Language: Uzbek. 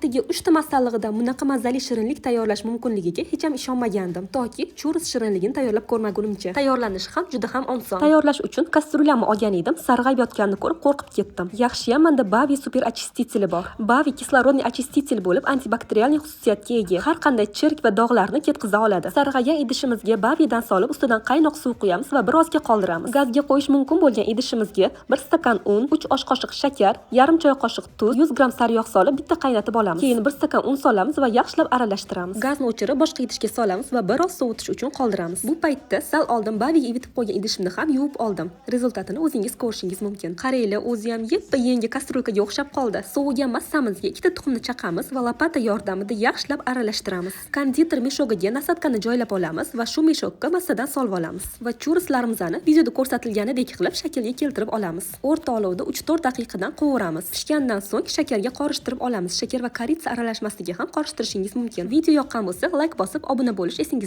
Atigi 3 ta masallig'idan bunaqa mazali shirinlik tayyorlash mumkinligiga hech ham ishonmagandim. Toki churros shirinligini tayyorlab ko'rmagunimcha. Tayyorlanishi ham juda ham oson. Tayyorlash uchun kastryulyamni olgan edim, sarg'ayib yotganini ko'rib qo'rqib ketdim. Yaxshiyam menda Bavi супер очиститель i bor. Bavi кислородный очиститель bo'lib, антибактериальный xususiyatga ega. Har qanday chirk va dog'larni ketqiza oladi. Sarg'aygan idishimizga Bavidan solib, ustidan qaynoq suv quyamiz va birozga qoldiramiz. Gazga qo'yish mumkin bo'lgan idishimizga 1 stakan un, 3 osh qoshiq shakar, yarim choy qoshiq tuz, 100 gramm sariyog' solib, bitta qaynatib olamiz. Keyin 1 stakan un solamiz va yaxshilab aralashtiramiz. Gazni o'chirib, boshqa idishga solamiz va biroz sovutish uchun qoldiramiz. Bu paytda sal oldin Baviga ivitib qo'ygan idishimni ham yuvib oldim. Результат ini o'zingiz ko'rishingiz mumkin. Qaranglar, o'zi ham yeppa yangi kastrulkaga o'xshab qoldi. Sovigan massamizga ikkita tuxumni chaqamiz va lopata yordamida yaxshilab aralashtiramiz. Konditer мешок iga насадка ni joylab olamiz va shu мешок ka massadan solib olamiz. Va churroslarimizni videoda ko'rsatilganidek qilib shaklga keltirib olamiz. O'rta olovda 3-4 daqiqadan qovuramiz. Pishgandan so'ng shakarga qorishtirib olamiz. Shakar va корица aralashmasiga ham qorishtirishingiz mumkin. Video yoqqan bo'lsa, layk bosib, obuna bo'lish esingizda